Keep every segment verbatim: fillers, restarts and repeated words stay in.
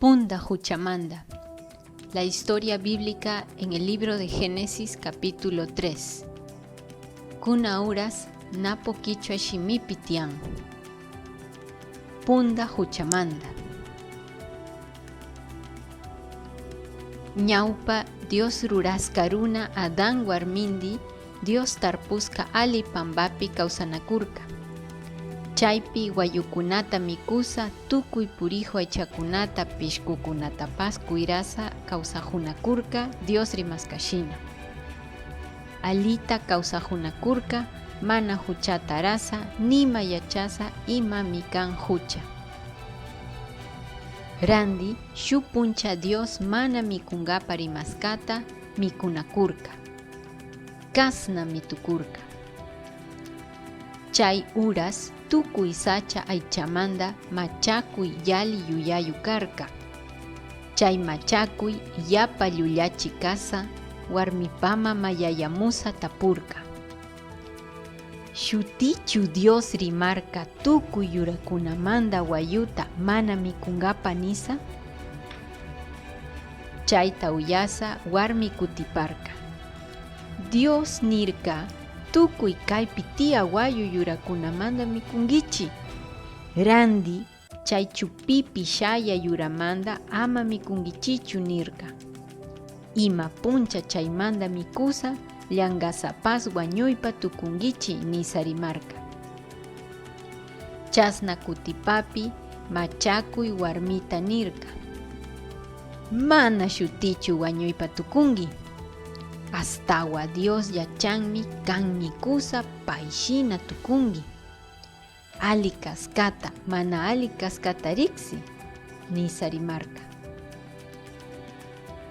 Punda huchamanda. La historia bíblica en el libro de Génesis, capítulo tres. Kuna uras napo kichwa shimipi tiyan. Punda huchamanda. Ñawpa Dios ruraska runa Adán warmindi Dios tarpuska ali pambapi kawsanakurka. Chaypi wayukunata mikusa, tukuy purihwa aychakunata, pishkukunatapas kuyrasa kawsahunakurka Dios rimaska shina. Alita kawsahunakurka, mana huchata rasa, nima yachasa imami kan hucha. Randi, shuk puncha Dios mana mikungapa rimaskata mikunakurka. Kasnami tukurka. Chay uras tukuy sacha aychamanda machakuy yali yuyayu karka. Chay machakuy yapa llullachi kasa, warmipama mayayamusa tapurka. Shutichu Dios rimarka tukuy yurakunamanda wayuta mana mikungapa nisa? Chayta uyasa warmi kutiparka. Dios nirka, tukuy kaypi tiya wayu yurakunamanda mikungichi. Randi, chay chupipi shaya yuramanda ama mikungichichu nirka. Ima puncha chaymanda mikusa, llangasapas wañuypa tukungichi nisa rimarka. Chasna kutipapi machakuy warmita nirka. Mana shutichu wañuypa tukungi. Astawa Dios yachanmi kan mikusa pay shina tukungi. Ali kaskata, mana ali kaskata riksi, nisa rimarka.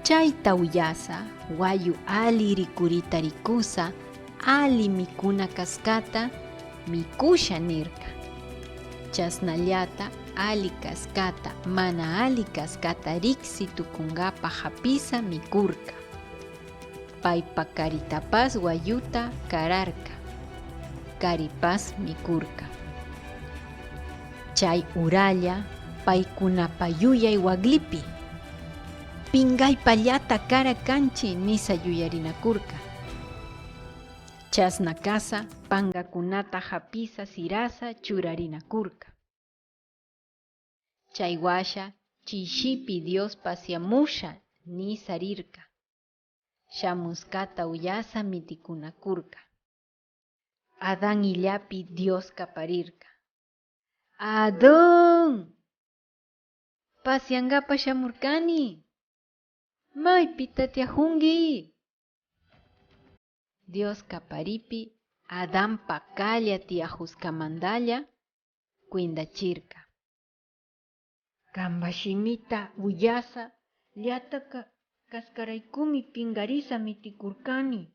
Chayta uyasa, wayu ali rikurita rikusa, ali mikuna kaskata mikusha nirka. Chasnallata ali kaskata, mana ali kaskata riksi tukungapa hapisa mikurka. Paypa karitapas wayuta kararka, karipas mikurka. Chay uralla paykunapa yuyay waglipi, pingaypallata kara kanchi nisa yuyarinakurka. Chasna kasa pangakunata hapisa sirasa churarinakurka. Chay washa chishipi Dios pasiamusha nisa rirka. Shamuskata uyasa mitikunakurka. Adán illapi Dios kaparirka. Adán! Pasiangapa shamurkani. Maypita tiyahungi? Dios kaparipi Adán pakalla tiyahuskamandalla kuindachirka. Kanpa shimita uyasa llata ka-, kaskaraykumi pingarisa mitikurkani.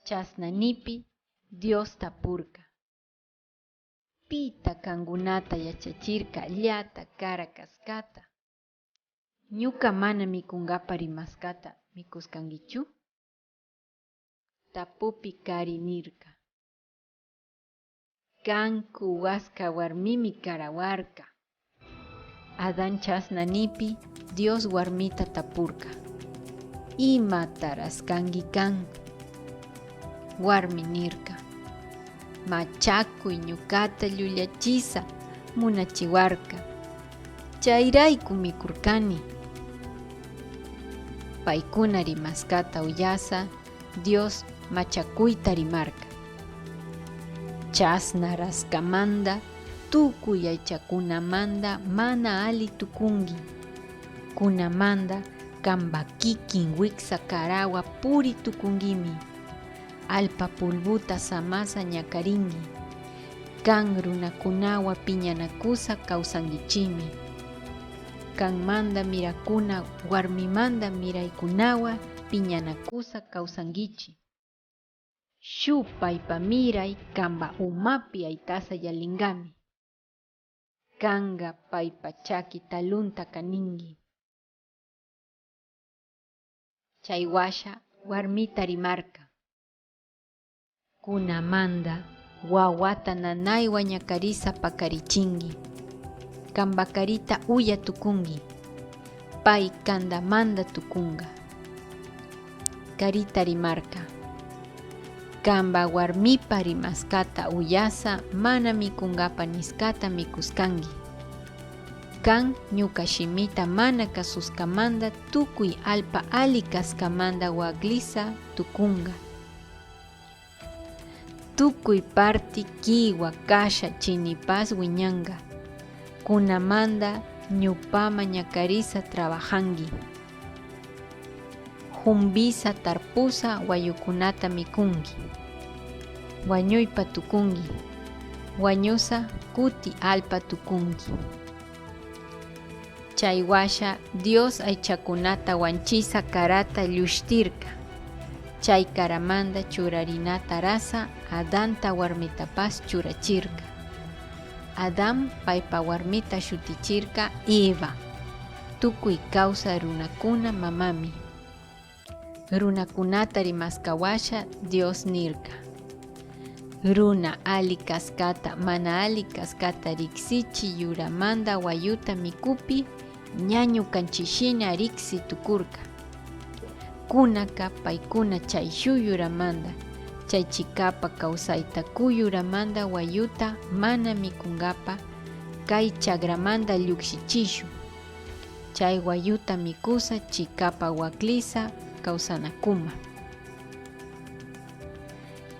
Chasna nipi Dios tapurka. Pita kankunata yachachirka llata kara kaskata? Ñuka mana mikunkapa rimaskata mikuskankichu? Tapupi kari nirka. Kan kuwaska warmimi karawarka. Adán chasna nipi Dios warmita tapurka. Imata raskanki kan? Warmi nirka. Machakuy ñukata llullachisa munachiwarka. Chayrayku mikurkani. Paykuna rimaskata uyasa Dios machakuyta rimarka. Chasna raskamanda tukuy aychakunamanda mana ali tukunki. Kunamanda kanpa kikin wiksa karawa puri tukunkimi. Allpa pulbuta samasa ñakarinki. Kan runakunawa piñanakusa kawsankichimi. Kanmanda mirakuna warmimanda miraykunawa piñanakusa kawsankichi. Shuk paypa miray kanpa umapi aytasa yalinkami. Kanka paypa chaki talunta kaninki. Chay washa warmita rimarka. Kunamanda wawata nanaywa ñakarisa pakarichinki. kanpa karita uya tukunki. Pay kantamanta tukunka. Karita rimarka. Kanpa warmipa rimaskata uyasa mana mikunkapa niskata mikuskanki. Kan ñuka shimita mana kasuskamanta tukuy alpa ali kaskamanta waklisa tukunka. Tukuy parti kiwa kasha chinipas wiñanka. Kunamanta ñupama ñakarisa trabajanki. Humbisa tarpusa wayukunata mikunki. Wañuypa tukunki. Wañusa kuti alpa tukunki. Chay washa Dios aychakunata wanchisa karata llushtirka. Chay karamanta churarinata rasa Adanta warmitapas churachirka. Adán paypa warmita shutichirka Eva, tukuy kawsa runakuna mamami. Runakunata rimaska washa Dios nirka: Runa ali kaskata, mana ali kaskata riksichi yuramanta wayuta mikupi ñañu kanchishina riksi tukurka. Kunaka paykuna chay shuk yuramanta, chay chikapa kawsayta ku yuramanta wayuta mana mikunkapa kay chakramanta llukshichishun. Chay wayuta mikusa chikapa waklisa kawsanakuma.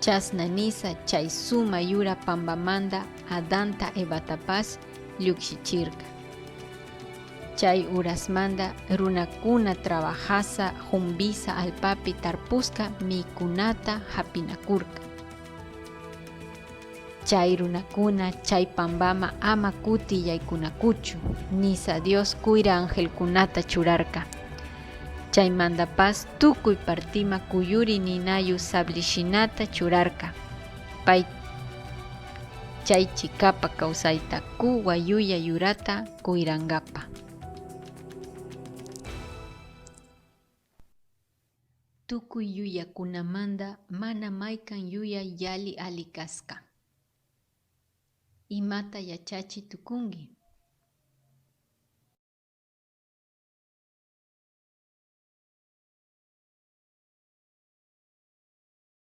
Chasna nisa chay suma yura pambamanta Adanta Evatapas llukshichirka. Chay urasmanta runakuna trabajasa humbisa alpapi tarpuska mikunata hapinakurka. Chay runakuna chay pambama ama kuti yaykunakuchu, nisa Dios kuyra angelkunata churarka. Chaymantapas tukuy partima kuyuri ninayu sablishinata churarka. Pay chay chikapa kawsayta ku wayuya yurata kuyrankapa. Tukuy yuyakunamanta mana maykan yuyay yali ali kaska. Imata yachachi tukunki?